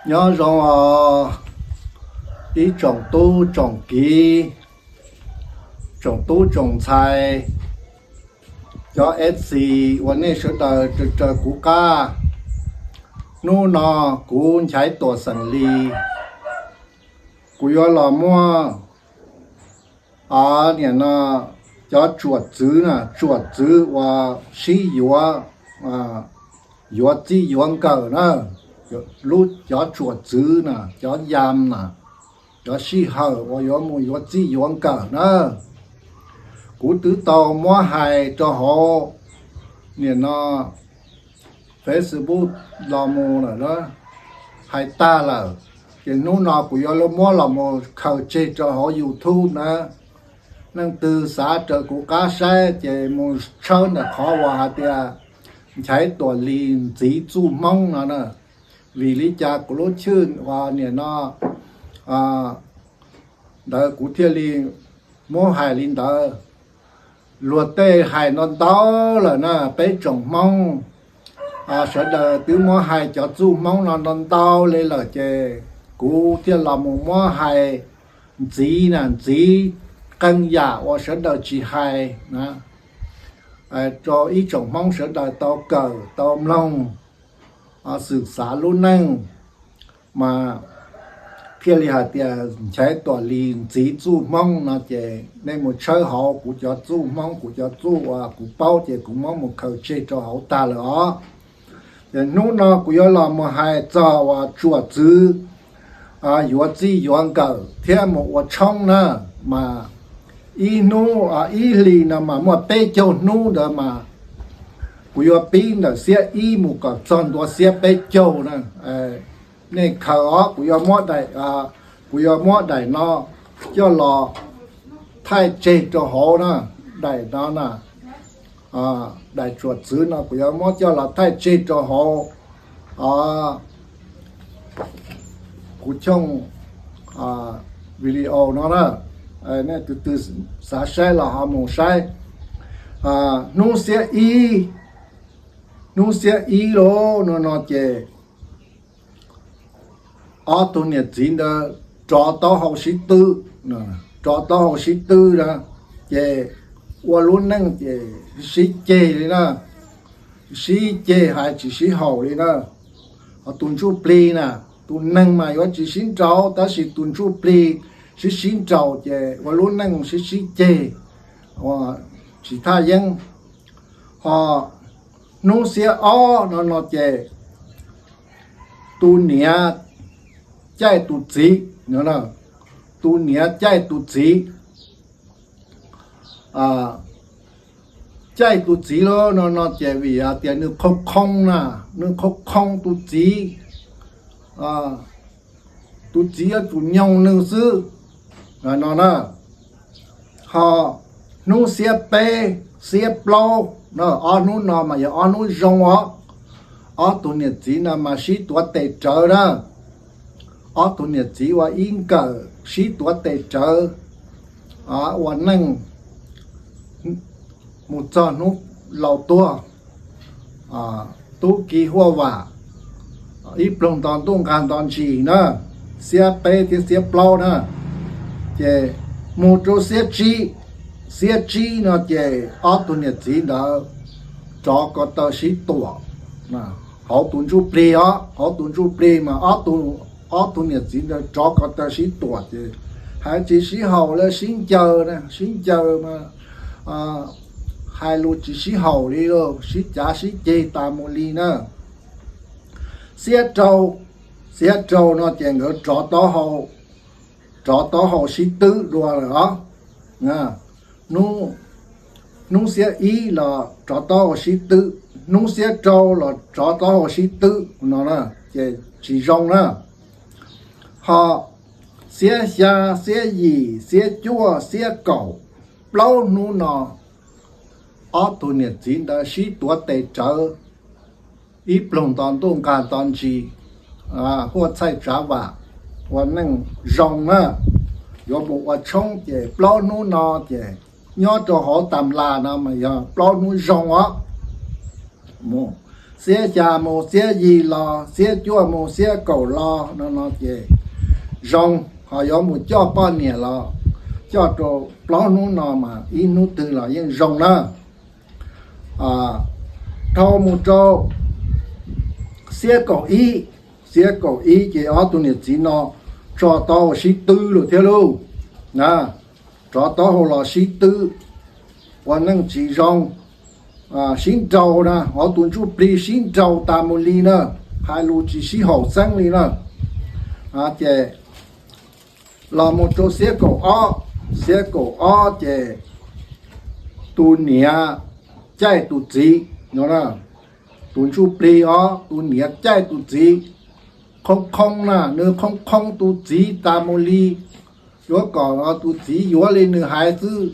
Nyob zoo os, ib tsoom tub tsoom kiv, tsoom tub tsoom ntxhais, cov F C uas nej sawv daws raws raws kuv qab. Hnub no kuv Nchaiv Tuam xeem Lis, kuv yuav los muab o niam no cov tsuam txwv na, tsuam txwv uas sib yuav, yuav txij yuav nkawm na, lub cov tsuam txwv na, cov yam na, cov sij hawm uas yuav mus yuav txij yuav nkawm na. Kuv twb tau muab hais rau hauv niam no Facebook los mus lawm, hais tag lawm, ces hnub no kuv yuav muab los mus khaws tseg rau hauv YouTube na. Leej twg xav raws kuv qab saib ces mus tshawb ntawm qhov uas hais tias Nchaiv Tuam Lis ntxiv txuj Hmoob no na. Vim li cas kuv lub chwj uas niam no ntawd kuv thiaj li muab hais li ntawd. Luag tej hais ntau ntau lawm na, peb tsoom Hmoob sawv daws twb muab hais cov txuj Hmoob no ntau ntau li lawm ces kuv thiaj los mus muab hais ntxiv na, ntxiv qee yam uas sawv daws tsis hais na, rau ib tsoom Hmoob sawv daws tau kawm tau mloog, xwm xav lub neej, mas thiaj li hais tias Nchaiv Tuam Lis ntxiv txuj Hmoob no ces nej mus tshawb hauv kuv cov txuj Hmoob, kuv cov txuj uas kuv paub ces kuv muab mus khaws tseg rau hauv tag lawm os. Ces hnub no kuv yuav los mus hais txog uas tsuam txwv yuav txij yuav nkawm thiab mus ua tshoob na, mas ib hnub, ib hlis no mas muaj peb caug hnub ntawd mas kuv yuav pib ntawm xiab ib mus kom txog ntua xiab peb caug na. Nej khaws os, kuv yuav muab daim, kuv yuav muab daim no coj los thaij tseg rau hauv na, daim no na, daim tsuam txwv no kuv yuav muab coj los thaij tseg rau hauv kuv channel video no na. Nej tus twg xav saib los ho mus saib. Hnub xiab ib, hnub xiab ib los no no ces ob tug niam txiv ntawd rov taub hau sib twb, rov taub hau sib twb na, ces ua lub neej ces sib ceg li na, sib ceg hais tsis sib haum li na. Ho tus ntsuj plig na, tus neeg mas yuav tsis sib nraus tab sis tus ntsuj plig sib sib nraus ces ua lub neej sib sib ceg, ua tsis thaj yeeb. Ho hnub xiab ob no no ces tus niam caij tus txiv, tus niam caij tus txiv, caij tus txiv lawm no no ces vim hais tias nws qhoo qhoo na, nws qhoo qhoo tus txiv, tus txiv yuav tsum nyoog nws xwb no na. Ho hnub xiab peb, xiab plaub no, ob hnub no mas yog ob hnub zoo os. Ob tug niam txiv no mas sib tuav tes rawv na, ob tug niam txiv ua ib nkawm sib tuav tes rawv ua neej mus txog hnub laus tuag, tub ki huaj vam, ib ploog nto ntuj nqag nto ntsis na, xiab peb thiab xiab plaub na. Ces mus rau xiab tsib, xiab tsib no ces ob tug niam txiv ntawd rov ko taw sib tuam hauv tus ntsuj plig os, hauv tus ntsuj plig mas ob tug niam txiv ntawd rov ko taw sib tuam ces hais tsis sib haum li, sib ncaws, sib ncaws mas hais lus tsis sib haum li, sib cav sib ceg tas mus li na. Xiab rau, xiab rau no ces nkawd rov taub hau, rov taub hau sib twb dua lawm os. Hnub xiab ib los rov taub hau sib twb, hnub xiab rau los rov taub hau sib twb no na, ces tsis zoo na. Ho xiab xya, xiab yim, xiab cuaj, xiab kaum, plaub hnub no ob tug niam txiv ntawd sib tuav tes rawv ib ploog nto ntuj nqag nto ntsis, huaj txhaij tsav vam, ua neej zoo na. Yuav mus ua tshoob ces plaub hnub no ces nyob rau hauv tas las no mas yog plaub hnub zoo os. Mus xiab xya mus xiab yim los, xiab cuaj mus xiab kaum los no no ces zoo, ho yuav mus coj poj niam los coj rau plaub hnub no mas ib hnub twg los yeej zoo na. Dhau mus rau xiab kaum ib, xiab kaum ib ces ob tug niam txiv no tso taub hau sib twb lawm thiab lauj. Rov taub hau los sib twb, ua neej tsis zoo, sib nraus na, ob tug ntsuj plig sib nraus tas mus li na, hais lus tsis sib haum xeeb li na. Ces los mus rau xiab kaum ob, xiab kaum ob ces tus niam caij tus txiv no, tus ntsuj plig os, tus niam caij tus txiv, qhoob qhoob na, nws qhoob qhoob tus txiv tas mus li, yuav kom tus txiv yuav li nws hais xwb.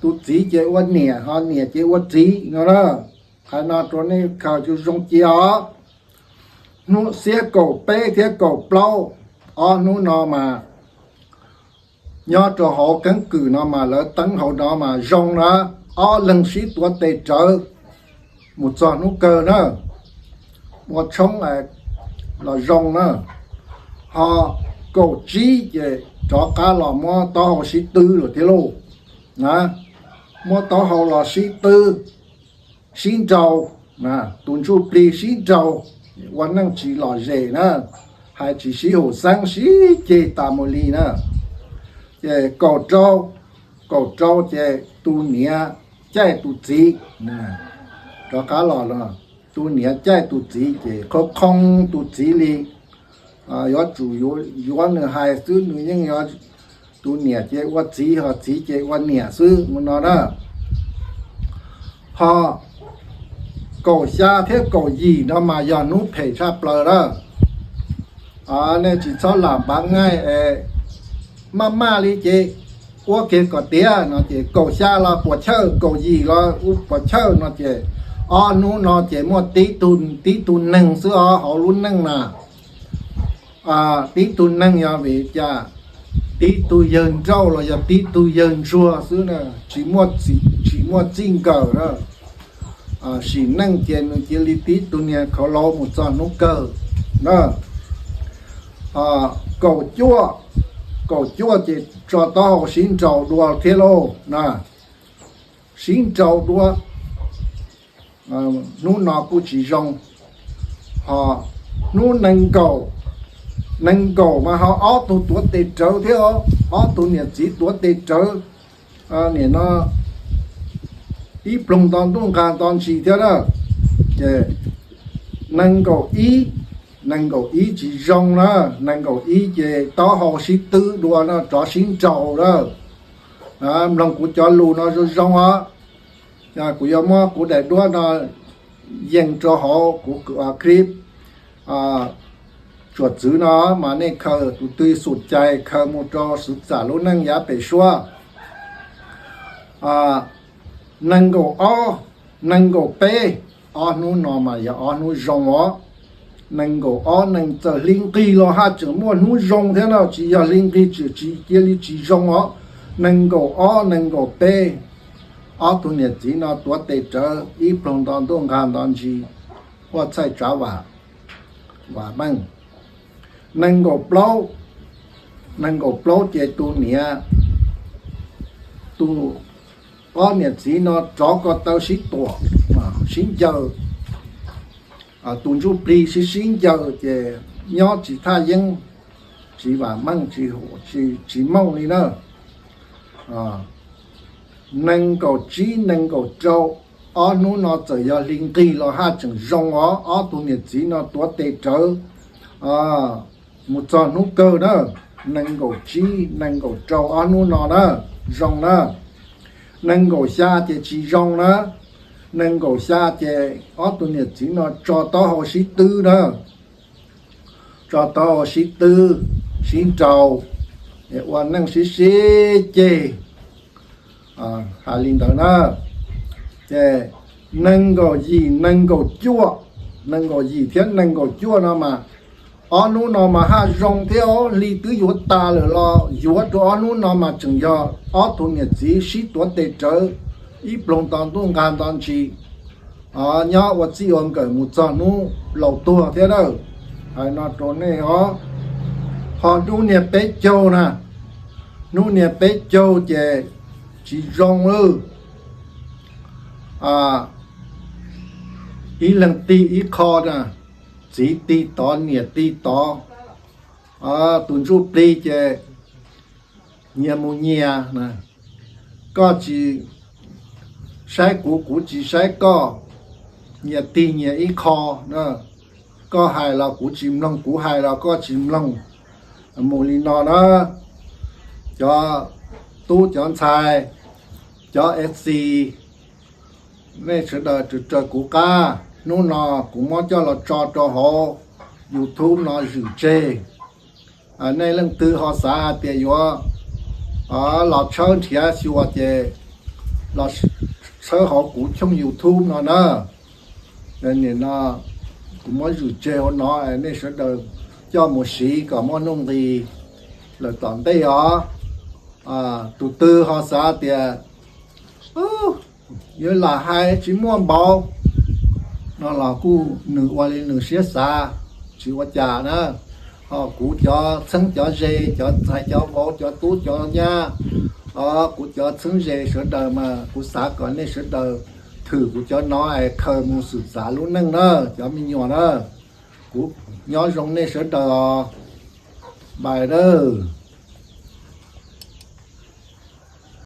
Tus txiv ces ua niam, ho niam ces ua txiv no na. Hais no rau nej khaws zoo zoo cia os. Hnub xiab kaum peb thiab kaum plaub, ob hnub no mas nyob rau hauv keeb kwm no mas lawv teeb hauv no mas zoo na, ob leeg sib tuav tes rawv mus txog hnub kawg na, ua tshoob los zoo na. Ho kaum tsib ces rov qab los muab taub hau sib twb lawm thiab lauj. Muab taub hau los sib twb, sib nraus, tus ntsuj plig sib nraus, ua neej tsis lom zem na, hais tsis sib haum xeeb, sib ceg tas mus li na. Ces kaum rau, kaum rau ces tus niam caij tus txiv, rov qab los los, tus niam caij tus txiv ces qhoob qhoob tus txiv li, yuav tsum yuav nws hais xwb, nws yeej yog, tus niam ces ua txiv, ho txiv ces ua niam xwb no na. Ho kaum xya thiab kaum yim no mas yog hnub phem tshaj plaws lawm. Nej tsis txhob lam npav ngaij es maj maj li ces ua kiag kom tiav no ces kaum xya los puas chawj, kaum yim los puas chawj no ces ob hnub no ces muaj tib tug, tib tug neeg xwb os hauv lub neej na. Tib tug neeg yog vim cas, tib tug yawg nrauj los yog tib tug yawg ntsuag xwb na, tsis muaj txij nkawm na. Sim neej ces nws cia li tib tug niag khauv laus mus txog hnub kawg na. Kaum cuaj, kaum cuaj ces tso taub hau sib nraus dua thiab lauj na. Sib nraus dua, hnub no kuj tsis zoo. Ho hnub nees nkaum, nees nkaum mas ho ob tug tuav tes rawv thiab, ob tug niam txiv tuav tes rawv, nim no ib ploog nto ntuj nqa nto ntsis thiab na. Ces nees nkaum ib, nees nkaum ib tsis zoo na, nees nkaum ib ces taub hau sib twb dua no, rov sib nraus na. Mloog kuv cov lus no zoo zoo os. Kuv yuav muab kuv daim duab no yees rau hauv kuv clip tsuam txwv no mas nej khaws tus twg xum cai khaws mus rau xwv xam lub neej yav pem suab. Nees nkaum ob, nees nkaum peb, ob hnub no mas yog ob hnub zoo os. Nees nkaum ob nees txawm hli nqig los haj tseem muaj hnub zoo thiab no, tsis yog hli nqig tseem tsis cia li tsis zoo os. Nees nkaum ob nees nkaum peb, ob tug niam txiv no tuav tes rawv ib ploog nto ntuj nqa nto ntsis, huaj txhaij tsav vam, vam meej. Nees nkaum plaub, nees nkaum plaub ces tus niam, tus, ob niam txiv no rov ko taw sib tuam, sib ncaws, tus ntsuj plig sib sib ncaws ces nyob tsis thaj yeeb, tsis vam meej, tsis mooj li na. Nees nkaum tsib nees nkaum rau, ob hnub no txawm yog hli nqig los haj tseem zoo os, ob tug niam txiv no tuav tes rawv mus txog hnub kawg na. Nees nkaum tsib nees nkaum rau ob hnub no na, zoo na. Nees nkaum xya ces tsis zoo na. Nees nkaum xya ces ob tug niam txiv no tso taub hau sib twb na, tso taub hau sib twb, sib nraus, ua neej sib sib ceg, hais li ntawd na. Ces nees nkaum yim nees nkaum cuaj, nees nkaum yim thiab nees nkaum cuaj no mas, ob hnub no mas haj zoo thiab os, hli twb yuav tas lawm los yuav rau ob hnub no mas tseem yog ob tug niam txiv sib tuav tes rawv ib ploog nto ntuj nqa nto ntsis, nyob ua txij ua nkawm mus txog hnub laus tuag thiab nawb. Hais no rau nej os, ho hnub niag peb caug na, hnub niag peb caug ces tsis zoo lawm. Ib leeg tig ib qho na, txiv tig tod niam tig tod, tus ntsuj plig ces nyias mus nyias, koj tsis saib kuv, kuv tsis saib koj, nyias tig nyias ib qho na. Koj hais los kuv tsis mloog, kuv hais los koj tsis mloog, mus li no na. Cov tub cov ntxhais, cov F C, nej sawv daws raws kuv qab, hnub no kuv muab coj los tso rau hauv YouTube no zwm tseg. Nej leej twg ho xav hais tias yuav los tshawb nrhiav xyuas ces los tshawb hauv kuv channel YouTube no na. Nim no kuv muab zwm tseg hauv no, nej sawv daws coj mus siv kom muaj nuj nqis lawm tom ntej os. Tus twg ho xav tias yuav lam hais tsis muaj npaum no los kuj nws ua li nws siab xav, tsis ua cas na. Ho kuv cov txheeb cov ze, cov ntxhais cov vauv, cov tub cov nyab, kuv cov txheeb ze sawv daws mas kuv xav kom nej sawv daws thwm kuv cov no es khaws mus xwm txav lub neej na cov me nyuam na. Kuv nyob zoo nej sawv daws os. Bye nawb.